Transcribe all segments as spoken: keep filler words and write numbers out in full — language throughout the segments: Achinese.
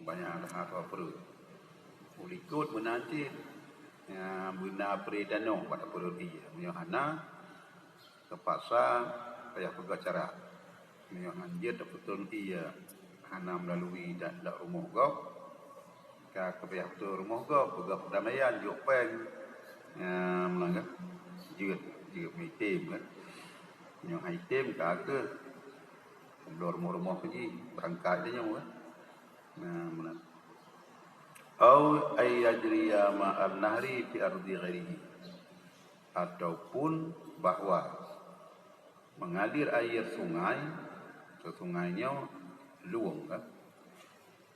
Banyak that-that perut. Ulikot meunan cit, ya, beuna pre tanoh bak perut ie. Meunyoe hana, terpaksa payah peugah cara. Meunyoe hanjeuet tapeutrön ie hana meulalu dak, dak rumoh gob, ka payah peutrön rumoh gob, peugah perdamaian, jok péng. Ya, meunan kan. Jeuet, jeuet meuitem kan. Meunyoe han item ka keuh. Bloe rumoh-rumoh jih, beurangkat tanyoe kan. Nah, meunan. Au ayyajriya ma'an nahri fi ardi ghairihi. Ataupun bahwa mengalir air sungai, ke sungai nyoe lueng kan,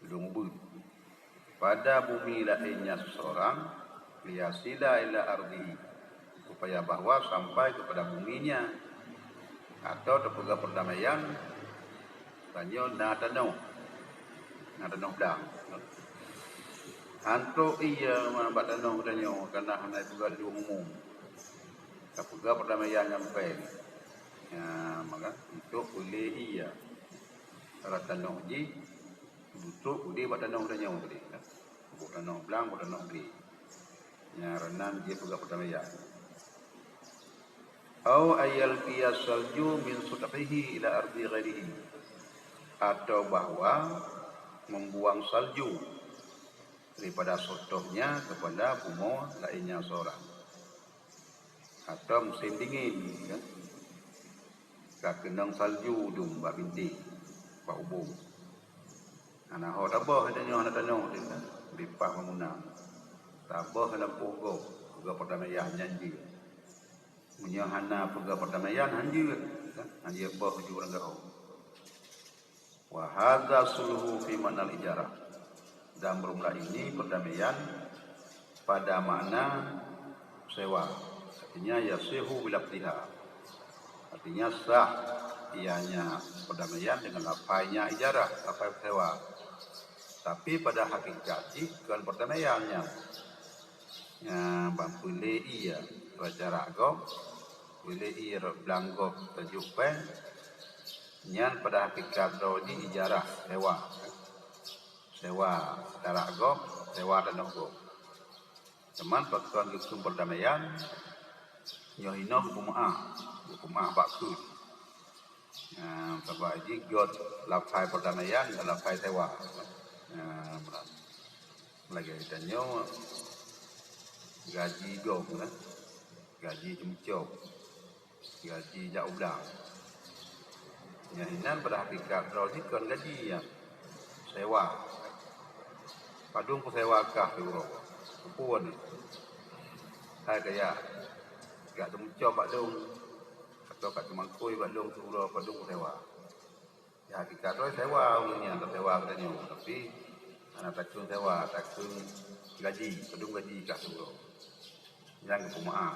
lueng ubit, pada bumi laén nyang seseorang, liyasila ila ardihi, supaya bahwa sampai kepada buminya, atau teupeugah perdamaian, tanyoe na tanoh, na tanoh blang. Hantok ie bak tanoh tanyoe, karena hana peugah di umum. Tapeugah perdamaian ngon péng. Ya, maka untuk peureulée ie. Rata tanoh jih, untuk peureulée bak tanoh tanyoe tadi, kan. Buet tanoh blang, buet tanoh glé. Ya, reunan jih peugah perdamaian. Au ayyalqiya salju min suthihi ila ardi ghairihi. Atau bahwa membuang salju daripada sotohnya kepada bumoe lainnya seorang. Atau musim dingin, kan? Ka keunong salju dum bak bintéh, bak ubông. Hana ho taboh tanyoe, hana tanoh teuh, kan? Leupah bangunan. Taboh lam poh gob, peugah perdamaian nyan jeuet. Meunyoe hana peugah perdamaian, han jeuet, kan? Han jeuet boh ju ureuëng gaho. Wa hadza sulhu fi ma'nal ijarah. Dan bermula ini perdamaian pada makna sewa. Artinya, yasihu bilafziha. Artinya, sah ianya perdamaian dengan lafainya ijarah, lafai sewa. Tapi pada hakikat jih kon perdamaian nyan. Nyan ban peureulée ie rot jarak gob, peureulée ie rot blang gob tajok péng, nyan pada hakikat droe jih ijarah, sewa. Sewa jarak gob, sewa tanoh gob. Teuma pakon geukheun perdamaian, nyoe hinoe geupeumeuáh, geupeumeuáh bak kheun. Nah, sabab jih göt lafai perdamaian ngon lafai sewa. Nah, meunan. Lagée tanyoe gaji gob, kan? Gaji ceumeucok, gaji jak u blang. Nyan inan pada hakikat droe jih kon gaji nyan. Sewa. Padum kusewa kah siuroe? Peue nyoe? Hai kaya, jak ceumeucok bak lôn, atau ka teumangkôi bak lôn siuroe, padum kusewa? Ya, hakikat droe sewa ureuëng nyan, tasewa geutanyoe, tapi hana takheun sewa, takheun gaji, padum gaji kah siuroe. Nyan geupeumeuáh.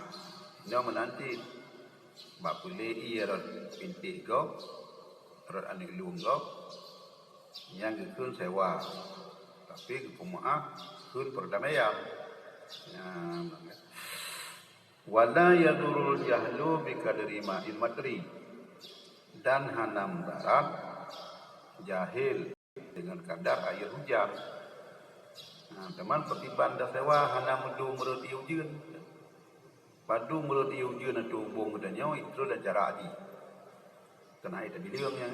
Nyoe meunan cit, bak peureulée ie rot bintéh gob, rot aneuëk lueng gob, nyan geukheun sewa, tapi geupeumeuáh kheun perdamaian. Nyan, Wala yadurul jahlu bi qadri ma'il matri, dan hana mudarat jahil dengan kadar air hujan. Nah, teuma pakriban tasewa hana meudum rot ie ujeuen. Padum rot ie ujeuen ateueh ubông geutanyoe, itu dan jarak jih. Keunae tabileueng nyan,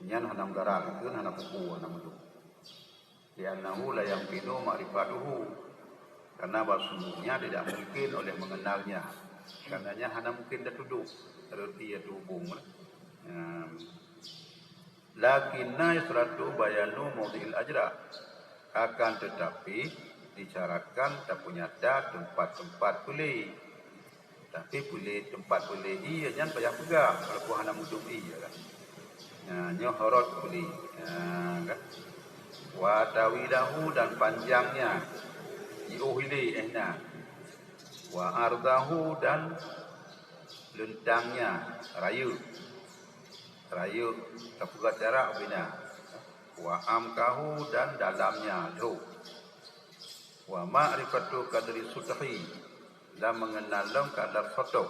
nyan hana mudarat, kheun hana peue-peue, hana meudum. Li'annahu la yumkinu ma'rifatuhu, karena bahwasanya tidak mungkin oleh mengenalnya, karenanya hana mungkin tatudok rot ie ateueh ubông. Nah, lakinna yusyratu bayanu maudhi'il ajra, akan tetapi disyaratkan tapeunyata tempat-tempat peureulée. Tapi peureulée, teumpat peureulée ie nyan payah peugah, walaupun hana meudum ie kan. Nah, nyoe horot peureulée. Nah, kan. Wa tawilahu, dan panjangnya, jiôh ilée, eh, na. Wa ardahu, dan leuntangnya, rayeuk. Rayeuk tapeugah jarak bina. Wa amkahu, dan dalamnya, lhok. Wa ma'rifatu qadri suthi, dan mengenal lom kadar sotoh,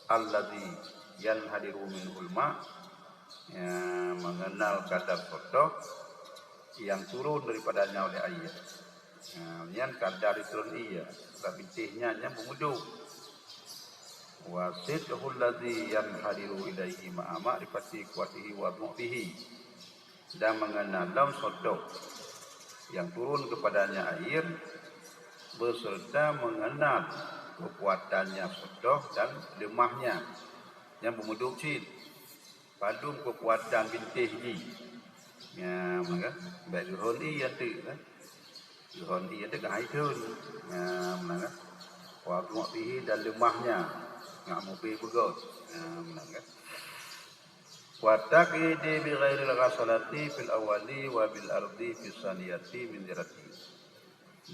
alladzi yanhadiru minhul ma, ya, mengenal kadar sotoh yang turun daripadanya oleh air. Nah, nyan kadar turun ié, sebab bintéh nyan nyang beumudôk. Wa sidhul ladzi yanhadiru ilaihi ma'a ma'rifati quwwatihi wa dhu'fihi. Dan mengenal lom sodoh yang turun kepadanya air, beserta mengenal kekuatannya sodoh dan lemahnya yang beumudôk cit. Padum kekuatan bintéh jih. Nyan, maka, bèk geuhon ié teuk, kan? Geuhon ié teuk, kan hai thon. Nyan, maka, wa dhu'fihi dan lemahnya. Ngat mubé beugöt. Nyan, maka. Wa taqyidi bi ghairil ghasalati fil awwali wa bil ardi fis saniyati min zirati.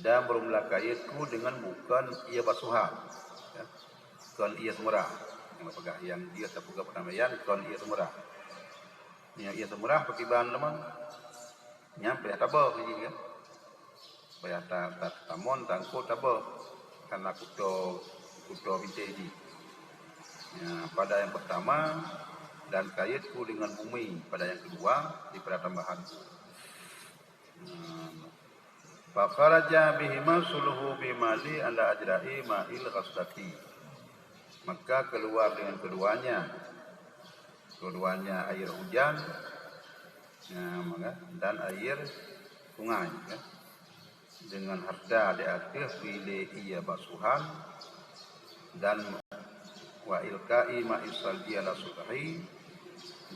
Dan bermula kayètku dengan bukan ié basuhan, ya. Kon ié seumeurah. Nyang peugah nyang dia tapeugah peunamaian kon ié seumeurah. Nyang ié seumeurah pakriban lamang, nyan payah taböh jih, ya. Payah ta-, ta-, tamon, tangkot, taböh. Karena kuto, kuto bintéh jih. Ya, pada yang pertama, dan kayètku dengan bumi, pada yang kedua, daripada tambahanku. Fa kharaja bihima sulhu bimali ala ajra'i ma'il ghaslati. Maka keluar dengan keduanya, keduanya air hujan, ya, maka, dan air sungai, ya, dengan harta di ateueh peuilée ié basuhan, dan wa ilqa'i ma'is salji ala suthihi,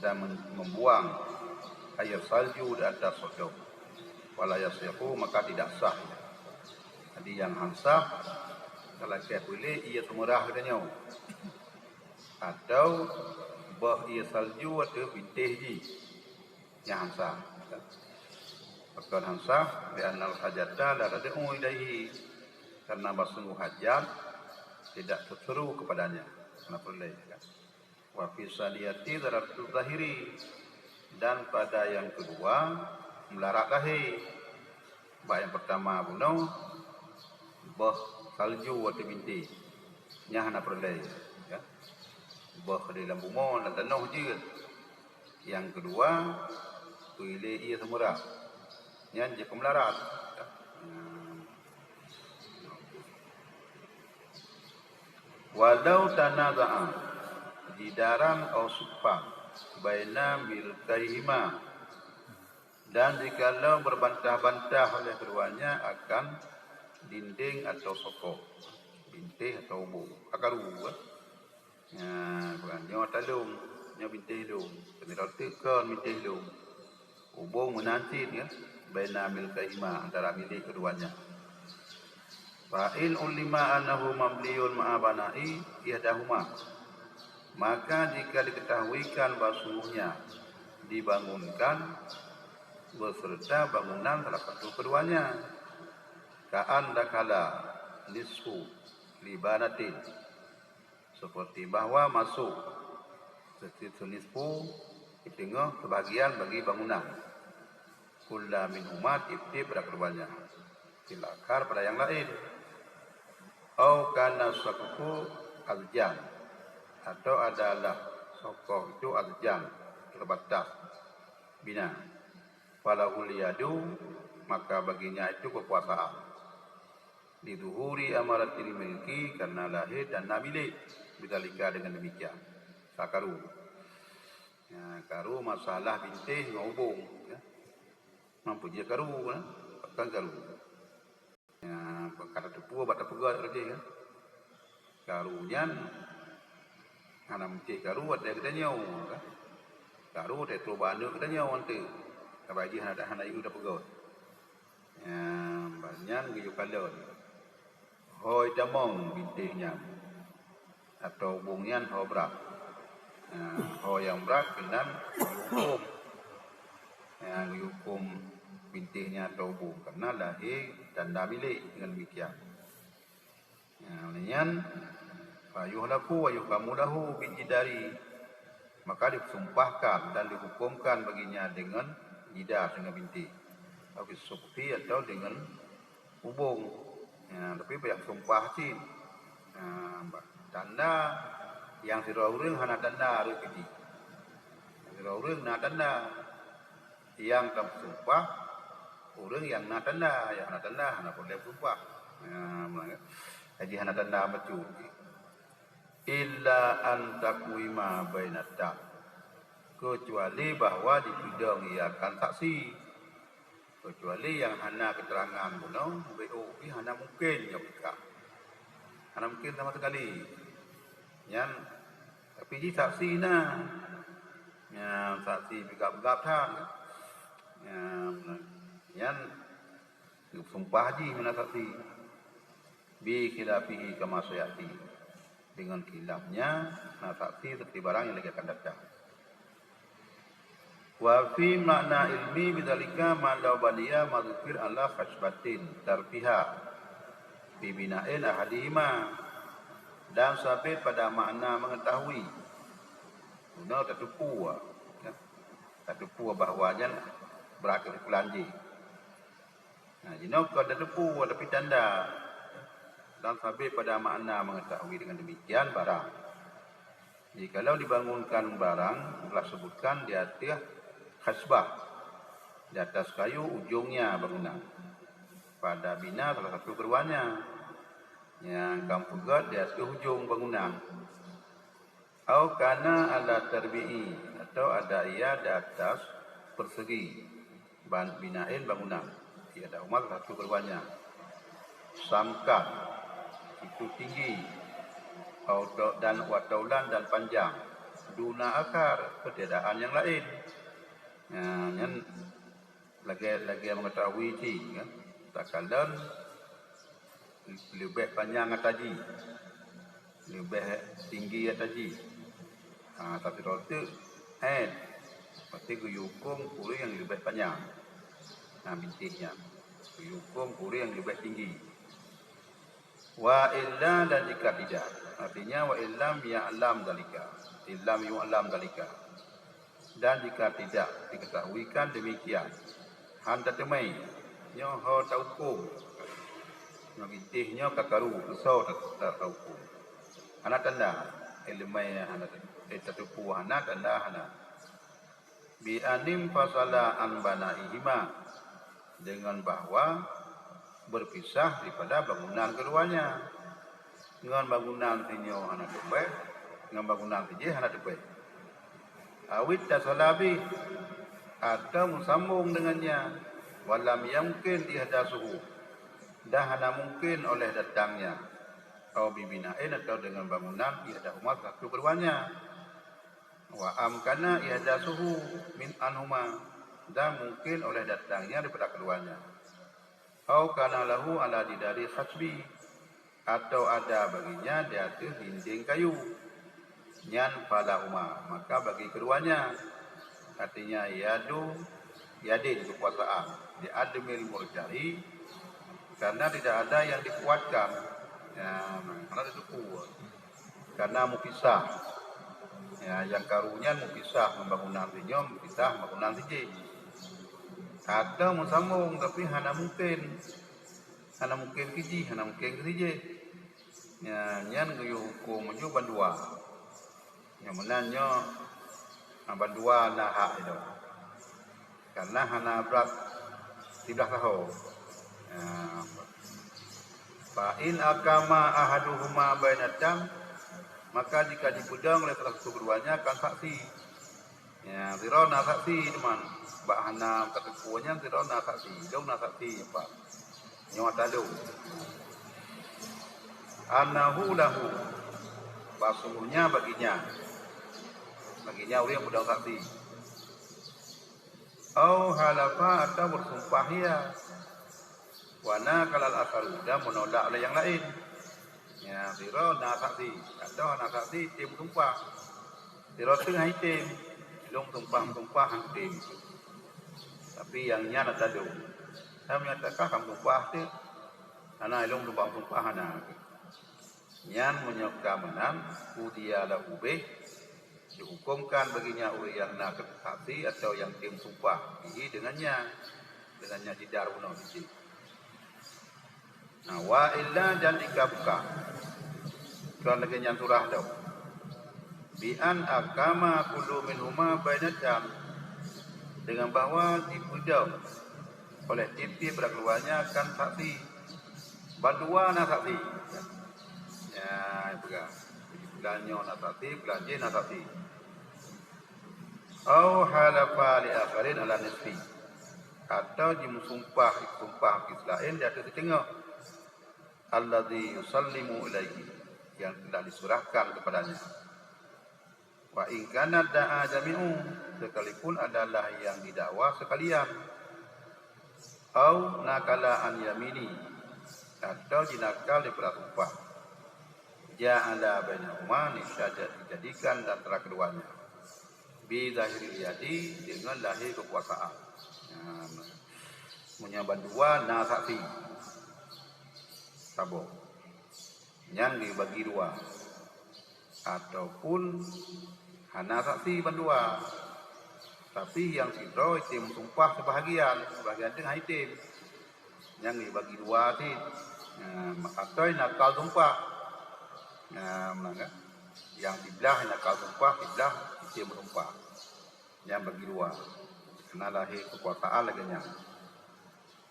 dan men-, membuang air salju di atas sodoh. Fala yasihhu, maka tidak sah. Jadi, nyang han sah, talakèe peuilée ié seumeurah geutanyoe, atau böh ié salju ateueh bintéh jih. Nyan han sah. Pakon han sah? Li'annal hajata la tad'u ilaihi, karena bahsungguh hajat tidak seru kepadanya, karena peureulèe. Wa fi saniyati dararatu zahiri, dan pada yang kedua, meularat lahé. Bak nyang pertama bunoe, böh salju ateueh bintéh. Nyan hana peureulèe, ya. Böh di lam bumoe, lam tanoh jeuet. Nyang keudua, peuilée ié seumeurah. Nyan jeuet keu meularat. Walau tanaza'a jidaran aw suqfan baina milkaihima, dan jikalau berbantah-bantah oleh keduanya akan dinding atau sokong, bintéh atau ubông, akaru, eh. Nyan, bukan, nyoe ata lôn, nyoe bintéh lôn. Keuneuk teuk kon bintéh lôn. Ubông meunan cit, ya, baina milkaihima, antara milék keduanya. Fa in ulima annahu mabniyun ma'a bana'i ihdahuma. Maka jika diketahuikan bahwa sungguhnya dibangunkan beserta bangunan salah satu keduanya. Ka'an dakhala nisfu libanatin. Seperti bahwa masuk sisi nisfu di teungoh sebahagian bagi bangunan. Kulla minhuma, tiep-tiep pada keduanya. Fil akhar, pada yang lain. Au kana saqfu azjan, atau adalah sokong itu azjan, terbatas. Bina. Falahul yadu, maka baginya itu kekuasaan. Lizuhuri amaratil milki, karena lahé tanda milék. Bidzalika, dengan demikian. Sakaru. Ya, karu masalah bintéh ngon ubông, ya. Mampu jih karu, ya. Kan karu. Ya, kata teupeu bak tapeugah lagèe, ya. Karu nyan hana meusti karu watèe geutanyoe, kan. Karu watèe trok bak aneuk geutanyoe, ante. Sabai jih hana, hana yue tapeugah. Nyan, bak nyan geuyue kalon. Ho itamong bintéh nyan, atau ubông nyan ho brat. Nyan, ho nyang brat keunan geuyue hukôm. Nyan, geuyue hukôm bintéh nyan atau ubông, karena lahé tanda milék dengan demikian. Nah, nyan, fa yuhlafu wa yuhkamu lahu bijidari, maka disumpahkan dan dihukumkan baginya dengan jidar, dengan bintéh, au bisuqfi, atau dengan ubông. Ya, tapi payah sumpah cit. Nah, tanda nyang sidroe ureueng hana tanda rot keu jih. Sidroe ureueng na tanda. Nyang tasumpah Ureuëng nyang na tanda, nyang hana tanda hana boleh besumpah. Nah, jadi hana tanda bacut. Illa an taqwima bainatan, kecuali bahwa dipeudong ia akan saksi. Kecuali nyang hana keterangan bunoe, B O pih hana mungken nyoe peugah. Hana mungken sama sekali. Nyan, tapi jih saksi na. Nyan saksi peugah-peugah that. Nyan, nyan sumpah jih meunan saksi. Bi khilafihi kama sayati. Dengan khilafnya, na saksi seperti barang yang lagi akan datang. Wa fi makna ilmi bidzalika ma law baniya madzukir ala khasbatin tarfiha bi bina'in ahadihima. Dan sabit pada makna mengetahui, guna tateupeue, ya, tateupeue bahwa nyan brat kesimpulan jih. Nah, jinoe kon tateupeue tapi tanda dan sabit pada makna mengetahui dengan demikian barang. Jikalau dibangunkan barang, telah sebutkan di ateueh khasbah, di atas kayu ujungnya bangunan, pada bina salah satu keduanya, nyang ka meupeugét di ateueh ujong bangunan. Au kana ala tarbi'i, atau ada ia di atas persegi ban-, bina'in bangunan, ia ada umat satu keduanya. Sangkan, itu tinggi, au ta-, dan wa taulan dan panjang, duna akhar, ketiadaan yang lain. Nah, nyan lagée, lagée mengetahui cit, kan? Takalon leubeh panyang ata jih, leubeh tinggi ata jih. Ha, tapi roh teuk, eh, pasti geuyue hukôm ureuëng nyang leubeh panyang. Ha, bintéh nyan. Geuyue hukôm ureuëng nyang leubeh tinggi. Wa illa, dan jika tidak. Artinya, wa illam ya'lam dzalika. Illam yu'lam dzalika. Dan jika tidak diketahuikan demikian, han tateumé, nyoe ho tahukôm. Nyoe bintéh nyoe ka karu, keusoe ta-, ta-, tahukôm. Hana tanda, iéleumé hana ta-, eh, tateupeue hana tanda hana. Bi anim fasala an banaihima, dengan bahwa berpisah daripada bangunan keduanya. Ngon bangunan sinyoe hana teubeh, ngon bangunan sijih hana teubeh. Awit tasala bih, atau meusambong dengan nyan, walam yamkin ihdasuhu, dan hana mungkin oleh datangnya, au bibinain, atau dengan bangunan, ihdahuma, satu keduanya. Wa amkana ihdasuhu min anhuma, dan mungkin oleh datangnya daripada keduanya. Au kana lahu ala jidari khasbi, atau ada baginya di ateueh dinding kayu. Nyan falahuma, maka bagi keduanya. Artinya yadu yadin kekuasaan. Di admil murjai, karena tidak ada yang dikuatkan. Ya, mana ada teupeu. Karena mupisah. Ya, nyang karu nyan mupisah ngon bangunan sinyoe, mupisah ngon bangunan sijih. Atau meusambong, tapi hana mungken. Hana mungken keu jih, hana mungken keu sijih. Ya, nyan geuyue hukôm meunyoe bandua. Nyang meunan nyoe, ah, bandua na hak ilôn. Karena hana brat siblah saho. Ya. Fa in aqama ahaduhuma bainatan, maka jika jipeudong lé salah satu keduanya kan saksi. Ya, sidroe na saksi teuma. Bak hana tateupeue nyan sidroe na saksi. Lôn na saksi, Pak. Nyoe ata lôn. Annahu lahu. Bahwasanya baginya. Baginya ureuëng peudong saksi. Au halafa, atau bersumpah ia. Wa nakalal akharu, dan menolak oleh yang lain. Ya, sidroe na saksi, atau hana saksi tem sumpah. Sidroe teungoh item, lôn sumpah-sumpah han tem. Tapi nyang nyan ata lôn. Nyang meunyo ata kah ka meusumpah teuk, hana lôn sumpah-sumpah hana. Nyan meunyoe ka meunan, qudiya lahu bih, dihukumkan bagi nyan ureuëng nyang na saksi atau nyang tem sumpah, bihi, dengan nyan, dengan nyan jidar bunoe cit. Nah, wa illa, dan jika bukan, kon lagée nyan surah teuh. Bi an aqama kullu minhuma bainatan, dengan bahwa dipeudong Oleh tieb-tieb pada keuluarnya kan saksi. Bandua na saksi. Ya, peugah. Jadi, bulan nyoe na saksi, bulan jih na saksi. Au halafa li akharin ala nisfi. Atau jimeusumpah, sumpah keu laén di ateueh siteungoh. Alladzi yusallimu ilaihi, yang telah diserahkan kepadanya. Wa in kana da'a jami'u, sekalipun adalah yang didakwa sekalian. Au nakala an yamini, atau jinakal daripada sumpah. Ja'ala bainahuma, niscaya dijadikan di antara keduanya. Bi zahiril yadi, dengan lahé kekuasaan. Nah, meunyoe bandua na saksi. Saboh. Nyan geubagi dua. Ataupun hana saksi bandua. Tapi nyang sidroe item sumpah sebahagian, sebahagian teungoh item. Nyan geubagi dua cit. Nah, atau nakal sumpah. Nah, meunan kan? Nyang siblah nakal sumpah, siblah item sumpah. Nyan bagi dua. Karena lahé kekuasaan lagée nyan.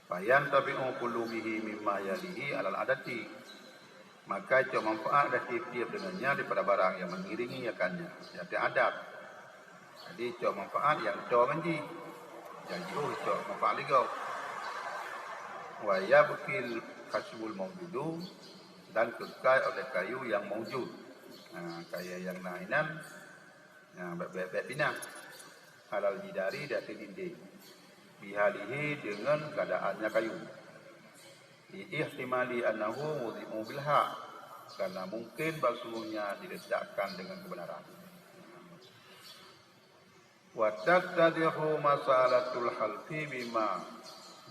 Fayantafi'u kullu bihi mimma yalihi alal adati. Maka cok manfaat dah tieb-tieb deungon nyan daripada barang nyang mengiringi akannya, nyang adat. Jadi, cok manfaat nyang toe ngon jih. Nyang jiôh cok manfaat lé gob. Wa yabqil khasyabul maujudu, dan keukai oleh kayu nyang maujud. Ha, kayu nyang na inan, ha, bék-bék pinah. Alal jidari, di ateueh dinding. Bihalihi, deungon keadaannya kayu. Li ihtimali annahu wudi'u bil haq, karena mungkin bahwasanya diletakkan dengan kebenaran. Wa tattadihu masalatul halfi bima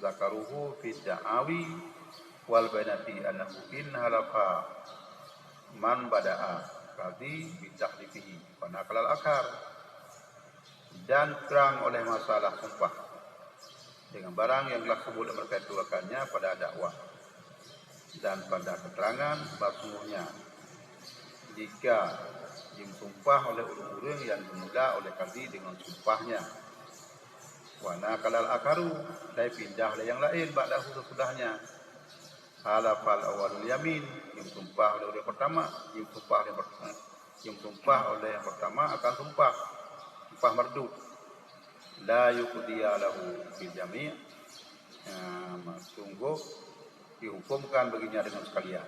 zakaruhu fi da'awi wal bainati annahu in halafa man bada'a qadhi bi tahlifihi wa naqalal akhar. Dan terang oleh masalah sumpah dengan barang yang telah sebut mereka itu akannya pada dakwah dan pada keterangan bahwasanya jika jimeusumpah oleh ureuëng-ureuëng nyang geumula oleh kadhi deungon sumpahnya, wa naqalal akharu, dan pindah oleh nyang laén ba'dahu, sesudahnya, halafal awwalul yamin, jimeusumpah oleh ureuëng pertama, jimeusumpah oleh per-, jimeusumpah oleh nyang pertama akan sumpah, sumpah mardud. La yuqdiya lahu fil jami', ya, sungguh dihukumkan baginya dengan sekalian.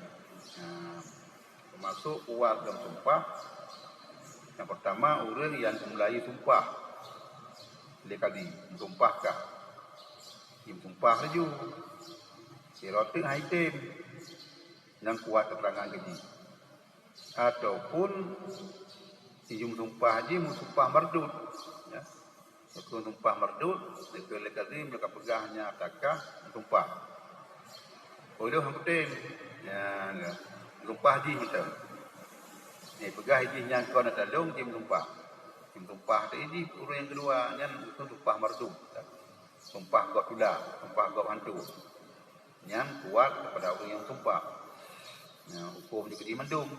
Ya, termasuk kuat dalam sumpah. Yang pertama, ureuëng nyang mulai sumpah lé kadhi, meusumpah kah. Jimeusumpah laju. Sidroe teuk han item, nyang kuat keuterangan keu jih. Ataupun jimeusumpah jih meusumpah mardud, ya. Meusumpah mardud, dikeue lé kadhi, meunyoe ka peugah nyan takah meusumpah. Ulôn han kutem, ya, ya. Meusumpah jih mantong. Nyan peugah jih nyan kon ata lôn, jimeusumpah. Jimeusumpah teuh jih ureuëng nyang keudua, nyan meusumpah mardud. Sumpah gob tula, sumpah gob hanco. Nyan kuat keupada ureuëng nyang sumpah. Nyan huköm jih keudeh mandum.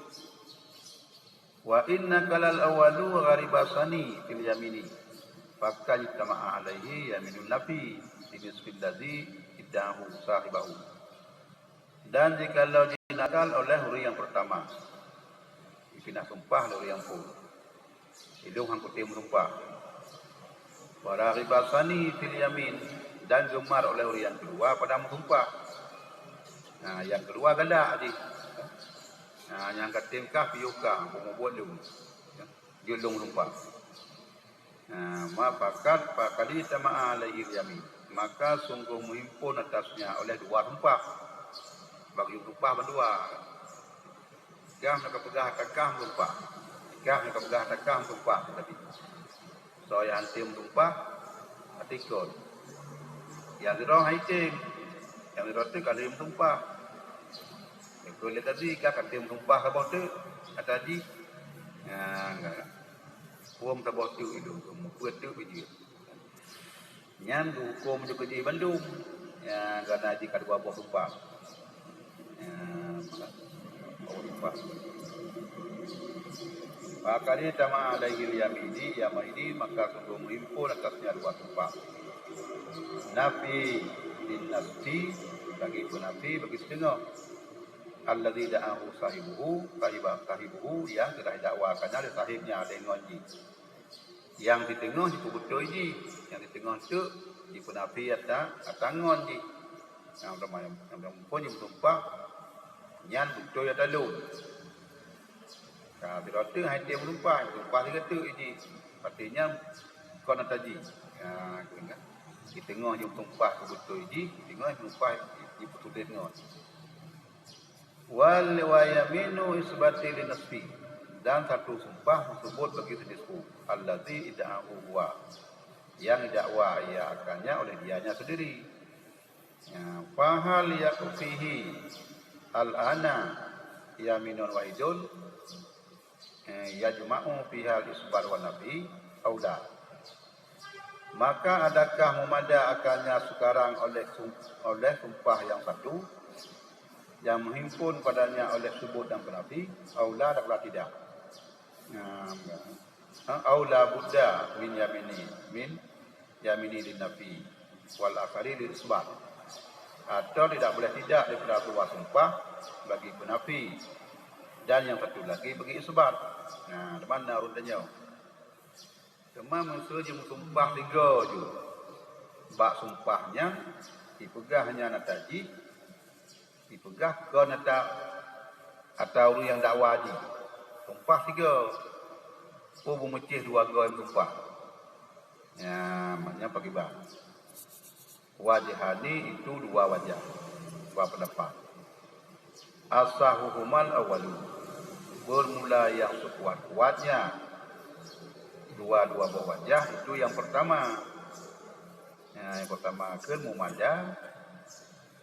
Wa in nakala al-awwalu ghariba tsani fil yamini, faqad ijtama'a alaihi yaminun nafi bi nisfil ladzi idda'ahu sahibahu. Dan jikalau jinakal oleh ureuëng nyang pertama, jipinah sumpah lé ureuëng nyang phon. Ilôn han kutem meusumpah. Wa raghiba tsani fil yamin, dan geumar oleh ureuëng nyang keudua pada meusumpah. Nah, nyang keudua galak jih. Nah, nyang ka tem kah piôh kah, peumubuet lôn. Jeuet lôn meusumpah. Nah, ma faqad, faqad ijtama'a alaihi yamin. Maka sungguh meuhimpon atasnya oleh dua sumpah. Bagi sumpah bandua. Kah nyang ka peugah takah meusumpah. Kah nyang ka peugah takah meusumpah tadi. Soe nyang han tem meusumpah, atikon. Nyang sidroe han item, nyang sidroe teuk ka lheueh meusumpah. Nyang keu lheueh tadi ka, ka tem meusumpah saboh teuk, kata jih. Nyan, ka. Phon saboh teuk ilôn, meupeue teuk bijeuet. Nyan geuhuköm jih keudeh bandum. Ya, karena jih ka dua boh sumpah. Ya, dua boh sumpah. Faqad ijtama'a alaihi yamini, yamini, maka sungguh meuhimpon atasnya dua sumpah. Nafi, di Ti bagi peunafi bagi siteungoh. Allazi da'ahu sahibuhu, sahiba-, sahibuhu, nyang teulah dakwa akan nyan lé sahibnya, lé ngon jih. Nyang siteungoh jipeubeutôi jih, nyang siteungoh teuk jipeunafi ata, ata ngon jih. Nyang teuma, nyang teuma pun jimeusumpah, nyan beutôi ata lôn. Ka sidroe teuk hai tém meusumpah, meusumpah sigoe teuk jih. Berarti nyan kon ata jih. Ha, keu nyan. Siteungoh jimeusumpah keu beutôi jih, siteungoh jimeusumpah jipeusulet ngon. Wal wa yaminu isbati li nisfi, dan satu sumpah meuseubut bagi sinisfu, allazi idda'ahu huwa, nyang dakwa ia akannya oleh dianya sendiri. Ya, fahal yakfihi al-ana yaminun wahidun, eh, yajma'u fiha al-isbat wa nafi, au la? Maka adakah meumada akannya sekarang oleh sum-, oleh sumpah yang satu, yang menghimpun padanya oleh subut dan penafi, au la, atawa tidak? Nah, au la budda min yamini, min yamini lin nafi wal akhari lil isbat. Atau tidak boleh tidak daripada dua sumpah bagi penafi dan yang satu lagi bagi isbat. Nah, di mana urut tanyoe? Teuma meuseu jimeusumpah sigoe ju. Bak sumpah nyan, jipeugah nyan ata jih, jipeugah kon ata, ata ureuëng nyang dakwa jih. Sumpah sigoe. Peue beumeucéh dua goe meusumpah? Nyan, nyan pakriban. Wajhani, itu dua wajah, dua pendapat. Asahuhumal awalu, bermula yang sekuat-kuatnya dua-dua boh wajah, itu yang pertama. Ya, yang pertama kheun meumada,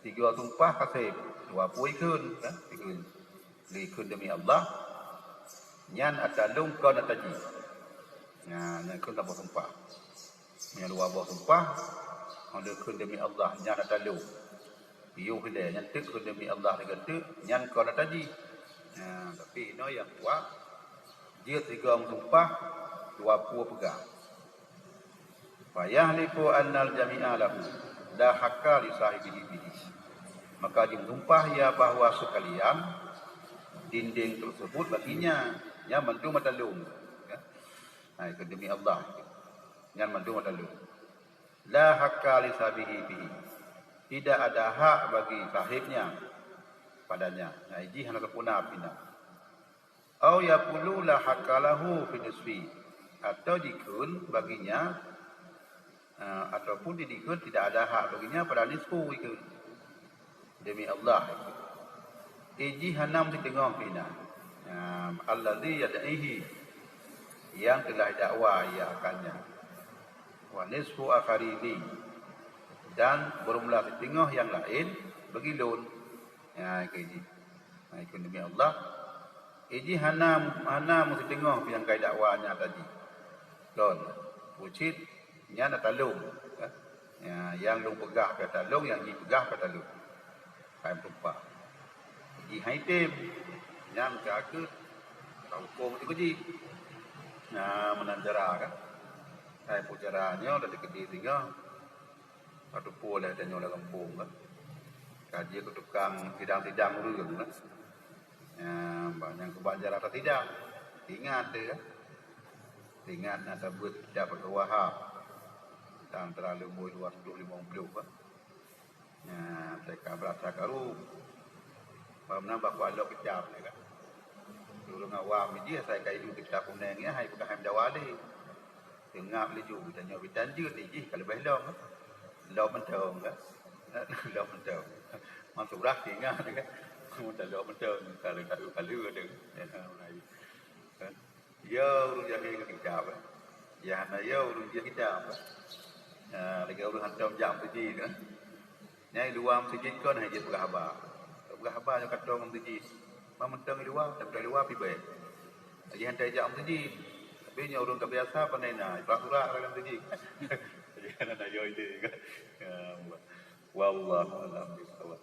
tiga tumpah kaseb, dua pui kheun, kan? Dikheun, dikheun demi Allah, nyan ata lôn kon ata jih. Nah, nyan kheun tanpa sumpah. Meunyoe dua boh sumpah, meunyoe kheun demi Allah, nyan ata lôn. Piôh ilée, nyan teuk kheun demi Allah lagée teuk, nyan kon ata jih. Nah, tapi inoe nyang kuat, jeuet sigoe meusumpah, dua pue peugah. Fayahlifu annal jami'a lahu, la haqqa li sahibihi bihi. Maka jimeusumpah ia bahwa sekalian dinding tersebut baginya, nyan mandum ata lôn. Ya. Hai, kheun demi Allah. Nyan mandum ata lôn. La haqqa li sahibihi fihi. Tidak ada hak bagi sahibnya padanya. Nah, jih hana sempurna pina. Au yaqulu la haqqa lahu fi nisfi. Atau jikheun baginya, eh, ataupun jikheun tidak ada hak baginya pada nisfu jikheun. Demi Allah, ijih hana meuteungoh pih na. Nyan, allazi yad'ihi, yang telah dakwa ia akannya. Wa nisfu akhari li, dan beurumlah siteungoh nyang laén bagi lôn. Nyan, keu jih. Nyan, keu demi Allah, ijih hana, hana meusiteungoh pih nyang kai dakwa nyan tadi. Kon, pucit, nyan ata lôn, kan? Ya, nyang lôn peugah pih ata lôn, nyang jih peugah pih ata lôn. Hai meutumpah. Jih hai tem. Nyan ka keuh ka hukôm tu jih. Nah, meunan cara kan. Hai peue cara nyoe dah dikeudi singoh. Ka teupeue lé tanyoe lam gampông kan. Ka jeuet keu tukang sidang-sidang ureueng kan. Ya, bah nyang keubah cara tasidang. Ingat deh kan. Ingat na tabeuet kitab Fathul Wahab. Tang terlalu bui dua ratus lima puluh kan. Nyan, teuka beurasa karu. Bak meunan bah kualok kitab nyan kan. Ureueng awam jih asai ka iduek kitab kunéng nyan hai peugah hai meudawa lé. Teungab laju tanyoe bitan jeuet jih ka leubeh lom. Lom mantong kan. Lom mantong. Masurah ingat kan. Mun lom mantong ka lheueh ka lheueh kan. Ya, ureueng jahé ngon kitab, eh. Ya, hana ya ureueng jahé kitab, eh. Ha, lagèe ureueng hantom jak meuseujid, eh. Nyang luwa meuseujid kon hana jeuet peugah haba. Peugah haba nyoe ka tom meuseujid. Ban mantong luwa, tapi luwa pih bèe. Lagèe hantom jak meuseujid. Tapi nyoe ureueng ka biasa pandai na, surak-surak lam meuseujid. Jadi hana na yo ide kan. Ya, wallahu a'lam bishawab.